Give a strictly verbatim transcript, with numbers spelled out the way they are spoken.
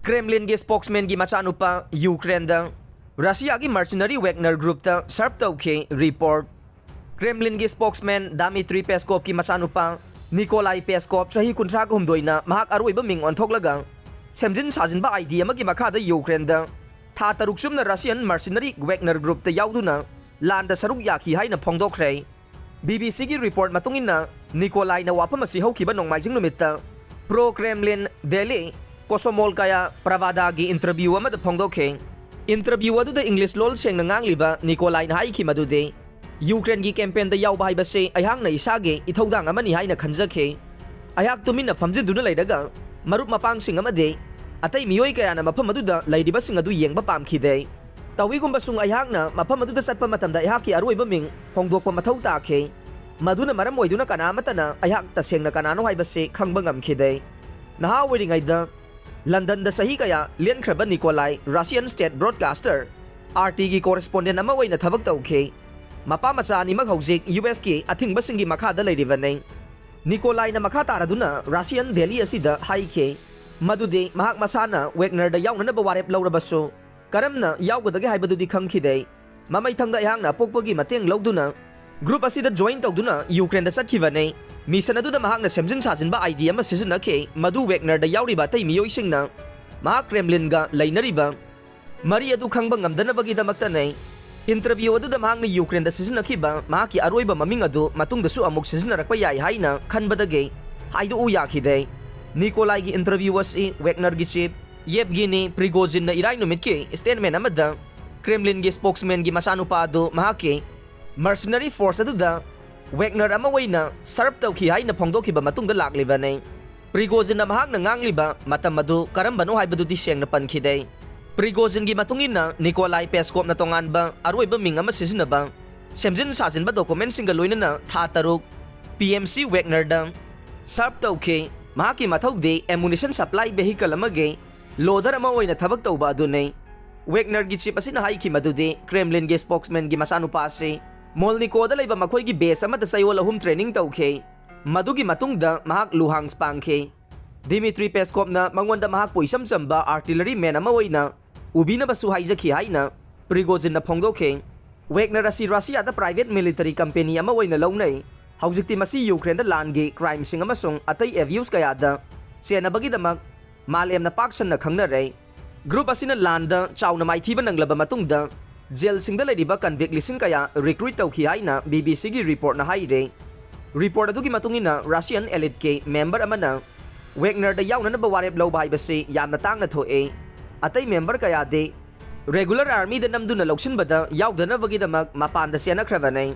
ꯀ꯭ꯔꯦꯝꯂꯤꯟꯒꯤ ꯁ꯭ꯄꯣꯛꯁꯃꯦꯟꯒꯤ ꯃꯆꯥꯅꯨꯄꯥ ꯌꯨꯀ꯭ꯔꯦꯟꯗ ꯔꯁꯤꯌꯥꯒꯤ ꯃꯔꯁꯤꯅꯔꯤ ꯋꯦꯒꯅꯔ ꯒ꯭ꯔꯨꯞꯇ ꯁꯔꯞ ꯇꯧꯈꯤ꯫ ꯔꯤꯄꯣꯔꯠ꯫ ꯀ꯭ꯔꯦꯝꯂꯤꯟꯒꯤ ꯁ꯭ꯄꯣꯛꯁꯃꯦꯟ ꯗꯥꯃꯤꯇ꯭ꯔꯤ ꯄꯦꯁꯀꯣꯞꯀꯤ ꯃꯆꯥꯅꯨꯄꯥ ꯅꯤꯀꯣꯂꯥꯏ ꯄꯦꯁꯀꯣꯞ, ꯆꯍꯤ ꯀꯨꯟꯊ꯭ꯔꯥꯒ ꯍꯨꯝꯗꯣꯏꯅ, ꯃꯍꯥꯛ ꯑꯔꯣꯏꯕ ꯃꯤꯡ ꯑꯣꯟꯊꯣꯛꯂꯒ ꯁꯦꯝꯖꯤꯟ ꯁꯥꯖꯤꯟꯕ ꯑꯥꯏꯗꯤ ꯑꯃꯒꯤ ꯃꯈꯥꯗ ꯌꯨꯀ꯭ꯔꯦꯟꯗ ꯊꯥ ꯇꯔꯨꯛ ꯆꯨꯞꯅ ꯔꯁꯤꯌꯟ ꯃꯔꯁꯤꯅꯔꯤ ꯋꯦꯒꯅꯔ ꯒ꯭ꯔꯨꯞꯇ ꯌꯥꯎꯗꯨꯅ ꯂꯥꯟꯗ ꯁꯔꯨꯛ ꯌꯥꯈꯤ ꯍꯥꯏꯅ ꯐꯣꯡꯗꯣꯛꯈ꯭ꯔꯦ꯫ ꯕꯤ ꯕꯤ ꯁꯤꯒꯤ ꯔꯤꯄꯣꯔꯠ ꯃꯇꯨꯡ ꯏꯟꯅ, ꯅꯤꯀꯣꯂꯥꯏꯅ ꯋꯥꯐꯝ ꯑꯁꯤ ꯍꯧꯈꯤꯕ ꯅꯣꯡꯃꯥꯏꯖꯤꯡ ꯅꯨꯃꯤꯠꯇ ꯄ꯭ꯔꯣ ꯀ꯭ꯔꯦꯝꯂꯤꯟ ꯗꯦꯂꯤ ꯀꯣꯁꯣꯃꯣꯜꯀꯥꯌꯥ ꯄ꯭ꯔꯥꯚꯥꯗꯥꯒꯤ ꯏꯟꯇꯔꯚ꯭ꯌꯨ ꯑꯃꯗ ꯐꯣꯡꯗꯣꯛꯈꯤ꯫ ꯏꯟꯇꯔꯚ꯭ꯌꯨ ꯑꯗꯨꯗ ꯏꯪꯂꯤꯁ ꯂꯣꯜ ꯁꯦꯡꯅ ꯉꯥꯡꯂꯤꯕ ꯅꯤꯀꯣꯂꯥꯏꯅ ꯍꯥꯏꯈꯤ ꯃꯗꯨꯗꯤ, "ꯌꯨꯀ꯭ꯔꯦꯟꯒꯤ ꯀꯦꯝꯄꯦꯟꯗ ꯌꯥꯎꯕ ꯍꯥꯏꯕꯁꯤ ꯑꯩꯍꯥꯛꯅ ꯏꯁꯥꯒꯤ ꯏꯊꯧꯗꯥꯡ ꯑꯃꯅꯤ ꯍꯥꯏꯅ ꯈꯟꯖꯈꯤ꯫ ꯑꯩꯍꯥꯛ ꯇꯨꯃꯤꯟꯅ ꯐꯝꯖꯤꯟꯗꯨꯅ ꯂꯩꯔꯒ ꯃꯔꯨꯞ ꯃꯄꯥꯡꯁꯤꯡ ꯑꯃꯗꯤ ꯑꯇꯩ ꯃꯤꯑꯣꯏ ꯀꯌꯥꯅ ꯃꯐꯝ ꯑꯗꯨꯗ ꯂꯩꯔꯤꯕꯁꯤꯡ ꯑꯗꯨ ꯌꯦꯡꯕ ꯄꯥꯝꯈꯤꯗꯦ꯫ ꯇꯧꯏꯒꯨꯝꯕꯁꯨꯡ ꯑꯩꯍꯥꯛꯅ ꯃꯐꯝ ꯑꯗꯨꯗ ꯆꯠꯄ ꯃꯇꯝꯗ ꯑꯩꯍꯥꯛꯀꯤ ꯑꯔꯣꯏꯕ ꯃꯤꯡ ꯍꯣꯡꯗꯣꯛꯄ ꯃꯊꯧ ꯇꯥꯈꯤ꯫ ꯃꯗꯨꯅ ꯃꯔꯝ ꯑꯣꯏꯗꯨꯅ ꯀꯅꯥ ꯑꯃꯠꯇꯅ ꯑꯩꯍꯥꯛ ꯇꯁꯦꯡꯅ ꯀꯅꯥꯅꯣ ꯍꯥꯏꯕꯁꯤ ꯈꯪꯕ ꯉꯝꯈꯤꯗꯦ꯫ ꯅꯍꯥ ꯑꯣꯏꯔꯤꯉꯩꯗ ꯂꯟꯗꯟꯗ ꯆꯍꯤ ꯀꯌꯥ ꯂꯦꯟꯈ꯭ꯔꯕ ꯅꯤꯀꯣꯂꯥꯏ ꯔꯁꯤꯌꯟ ꯁ꯭ꯇꯦꯠ ꯕ꯭ꯔꯣꯗꯀꯥꯁꯇꯔ ꯑꯥꯔ ꯇꯤꯒꯤ ꯀꯣꯔꯦꯁꯄꯣꯟꯗꯦꯟ ꯑꯃ ꯑꯣꯏꯅ ꯊꯕꯛ ꯇꯧꯈꯤ꯫ ꯃꯄꯥ ꯃꯆꯥ ꯑꯅꯤꯃꯛ ꯍꯧꯖꯤꯛ ꯌꯨ ꯑꯦꯁꯀꯤ ꯑꯊꯤꯡꯕꯁꯤꯡꯒꯤ ꯃꯈꯥꯗ ꯂꯩꯔꯤꯕꯅꯤ꯫ ꯅꯤꯀꯣꯂꯥꯏꯅ ꯃꯈꯥ ꯇꯥꯔꯗꯨꯅ ꯔꯁꯤꯌꯟ ꯗꯦꯂꯤ ꯑꯁꯤꯗ ꯍꯥꯏꯈꯤ ꯃꯗꯨꯗꯤ ꯃꯍꯥꯛ ꯃꯁꯥꯅ ꯋꯦꯒꯅꯔꯗ ꯌꯥꯎꯅꯅꯕ ꯋꯥꯔꯦꯞ ꯂꯧꯔꯕꯁꯨ, ꯀꯔꯝꯅ ꯌꯥꯎꯒꯗꯒꯦ ꯍꯥꯏꯕꯗꯨꯗꯤ ꯈꯪꯈꯤꯗꯦ꯫ ꯃꯃꯩꯊꯪꯗ ꯑꯩꯍꯥꯛꯅ ꯑꯄꯣꯛꯄꯒꯤ ꯃꯇꯦꯡ ꯂꯧꯗꯨꯅ ꯒ꯭ꯔꯨꯞ ꯑꯁꯤꯗ ꯖꯣꯏꯟ ꯇꯧꯗꯨꯅ ꯌꯨꯀ꯭ꯔꯦꯟꯗ ꯆꯠꯈꯤꯕꯅꯤ꯫ ꯃꯤꯁꯟ ꯑꯗꯨꯗ ꯃꯍꯥꯛꯅ ꯁꯦꯝꯖꯤꯟ ꯁꯥꯖꯤꯟꯕ ꯑꯥꯏꯗꯤ ꯑꯃ ꯁꯤꯖꯤꯟꯅꯈꯤ, ꯃꯗꯨ ꯋꯦꯒꯅꯔꯗ ꯌꯥꯎꯔꯤꯕ ꯑꯇꯩ ꯃꯤꯑꯣꯏꯁꯤꯡꯅ ꯃꯍꯥꯛ ꯀ꯭ꯔꯦꯝꯂꯤꯟꯒ ꯂꯩꯅꯔꯤꯕ ꯃꯔꯤ ꯑꯗꯨ ꯈꯪꯕ ꯉꯝꯗꯅꯕꯒꯤꯗꯃꯛꯇꯅꯤ꯫ ꯏꯟꯇꯔꯚ꯭ꯌꯨ ꯑꯗꯨꯗ ꯃꯍꯥꯛꯅ ꯌꯨꯀ꯭ꯔꯦꯟꯗ ꯁꯤꯖꯤꯟꯅꯈꯤꯕ ꯃꯍꯥꯛꯀꯤ ꯑꯔꯣꯏꯕ ꯃꯃꯤꯡ ꯑꯗꯨ ꯃꯇꯨꯡꯗꯁꯨ ꯑꯃꯨꯛ ꯁꯤꯖꯤꯟꯅꯔꯛꯄ ꯌꯥꯏ ꯍꯥꯏꯅ ꯈꯟꯕꯗꯒꯤ ꯍꯥꯏꯗꯣꯛꯎ ꯌꯥꯈꯤꯗꯦ꯫ ꯅꯤꯀꯣꯂꯥꯏꯒꯤ ꯏꯟꯇꯔꯚ꯭ꯌꯨ ꯑꯁꯤ ꯋꯦꯒꯅꯔꯒꯤ ꯆꯤꯐ ꯌꯦꯞꯒꯤꯅꯤ ꯄ꯭ꯔꯤꯒꯣꯖꯤꯟꯅ ꯏꯔꯥꯏ ꯅꯨꯃꯤꯠꯀꯤ ꯁ꯭ꯇꯦꯠꯃꯦꯟ ꯑꯃꯗ ꯀ꯭ꯔꯦꯝꯂꯤꯟꯒꯤ ꯁ꯭ꯄꯣꯛꯁꯃꯦꯟꯒꯤ ꯃꯆꯥꯅꯨꯄꯥ ꯑꯗꯨ ꯃꯍꯥꯛꯀꯤ ꯃꯔꯁꯤꯅꯔꯤ ꯐꯣꯔꯁ ꯑꯗꯨꯗ ꯋꯦꯒꯅꯔ ꯑꯃ ꯑꯣꯏꯅ ꯁꯔꯞ ꯇꯧꯈꯤ ꯍꯥꯏꯅ ꯐꯣꯡꯗꯣꯛꯈꯤꯕ ꯃꯇꯨꯡꯗ ꯂꯥꯛꯂꯤꯕꯅꯤ꯫ ꯄ꯭ꯔꯤꯒꯣꯖꯤꯟꯅ ꯃꯍꯥꯛꯅ ꯉꯥꯡꯂꯤꯕ ꯃꯇꯝ ꯑꯗꯨ ꯀꯔꯝꯕꯅꯣ ꯍꯥꯏꯕꯗꯨꯗꯤ ꯁꯦꯡꯅ ꯄꯟꯈꯤꯗꯦ꯫ ꯄ꯭ꯔꯤꯒꯣꯖꯤꯟꯒꯤ ꯃꯇꯨꯡ ꯏꯟꯅ, ꯅꯤꯀꯣꯂꯥꯏ ꯄꯦꯁꯀꯣꯞꯅ ꯇꯣꯉꯥꯟꯕ ꯑꯔꯣꯏꯕ ꯃꯤꯡ ꯑꯃ ꯁꯤꯖꯤꯟꯅꯕ, ꯁꯦꯝꯖꯤꯟ ꯁꯥꯖꯤꯟꯕ ꯗꯣꯀꯨꯃꯦꯟꯁꯤꯡꯒ ꯂꯣꯏꯅꯅ ꯊꯥ ꯇꯔꯨꯛ ꯄꯤ ꯑꯦꯝ ꯁꯤ ꯋꯦꯒꯅꯔꯗ ꯁꯔꯞ ꯇꯧꯈꯤ꯫ ꯃꯍꯥꯛꯀꯤ ꯃꯊꯧꯗꯤ ꯑꯦꯃꯨꯅꯤꯁꯟ ꯁꯄ꯭ꯂꯥꯏ ꯚꯦꯍꯤꯀꯜ ꯑꯃꯒꯤ ꯂꯣꯗꯔ ꯑꯃ ꯑꯣꯏꯅ ꯊꯕꯛ ꯇꯧꯕ ꯑꯗꯨꯅꯤ꯫ ꯋꯦꯒꯅꯔꯒꯤ ꯆꯤꯐ ꯑꯁꯤꯅ ꯍꯥꯏꯈꯤ ꯃꯗꯨꯗꯤ ꯀ꯭ꯔꯦꯝꯂꯤꯟꯒꯤ ꯁ꯭ꯄꯣꯛꯁꯃꯦꯟꯒꯤ ꯃꯆꯥꯅꯨꯄꯥ ꯑꯁꯤ ꯃꯣꯜꯅꯤꯀꯣꯗ ꯂꯩꯕ ꯃꯈꯣꯏꯒꯤ ꯕꯦꯁ ꯑꯃꯗ ꯆꯌꯣꯜ ꯑꯍꯨꯝ ꯇ꯭ꯔꯦꯅꯤꯡ ꯇꯧꯈꯤ꯫ ꯃꯗꯨꯒꯤ ꯃꯇꯨꯡꯗ ꯃꯍꯥꯛ ꯂꯨꯍꯥꯟꯁ ꯄꯥꯡꯈꯤ꯫ ꯗꯤꯃꯤꯇ꯭ꯔꯤ ꯄꯦꯁꯀꯣꯞꯅ ꯃꯉꯣꯟꯗ ꯃꯍꯥꯛꯄꯨ ꯏꯆꯝ ꯆꯝꯕ artillery man ꯑꯃ ꯑꯣꯏꯅ ꯎꯕꯤꯅꯕꯁꯨ ꯍꯥꯏꯖꯈꯤ ꯍꯥꯏꯅ ꯄ꯭ꯔꯤꯒꯣꯖꯤꯟꯅ ꯐꯣꯡꯗꯣꯛꯈꯤ꯫ ꯋꯦꯒꯅꯔ ꯑꯁꯤ ꯔꯁꯤꯌꯥꯗ private military company ꯑꯃ ꯑꯣꯏꯅ ꯂꯧꯅꯩ꯫ ꯍꯧꯖꯤꯛꯇꯤ ꯃꯁꯤ ꯌꯨꯀ꯭ꯔꯦꯟꯗ ꯂꯥꯟꯒꯤ crimeꯁꯤꯡ ꯑꯃꯁꯨꯡ ꯑꯇꯩ abuse ꯀꯌꯥꯗ ꯆꯦꯟꯅꯕꯒꯤꯗꯃꯛ ꯃꯥꯂꯦꯝꯅ ꯄꯥꯛ ꯁꯟꯅ ꯈꯪꯅꯔꯦ꯫ Group ꯑꯁꯤꯅ ꯂꯥꯟꯗ ꯆꯥꯎꯅ ꯃꯥꯏꯊꯤꯕ ꯅꯪꯂꯕ ꯃꯇꯨꯡꯗ, jailꯁꯤꯡꯗ ꯂꯩꯔꯤꯕ convict ꯂꯤꯁꯤꯡ ꯀꯌꯥ recruit ꯇꯧꯈꯤ ꯍꯥꯏꯅ BBC ꯒꯤ reportꯅ ꯍꯥꯏꯔꯦ꯫ Report ꯑꯗꯨꯒꯤ ꯃꯇꯨꯡ ꯏꯟꯅ, Russian eliteꯀꯤ member ꯑꯃꯅ ꯋꯦꯒꯅꯔꯗ ꯌꯥꯎꯅꯅꯕ ꯋꯥꯔꯦꯞ ꯂꯧꯕ ꯍꯥꯏꯕꯁꯤ ꯌꯥꯝꯅ ꯇꯥꯡꯅ ꯊꯣꯛꯏ꯫ ꯑꯇꯩ member ꯀꯌꯥꯗꯤ regular armyꯗ ꯅꯝꯗꯨꯅ ꯂꯧꯁꯤꯟꯕꯗ ꯌꯥꯎꯗꯅꯕꯒꯤꯗꯃꯛ ꯃꯄꯥꯟꯗ ꯆꯦꯟꯅꯈ꯭ꯔꯕꯅꯤ꯫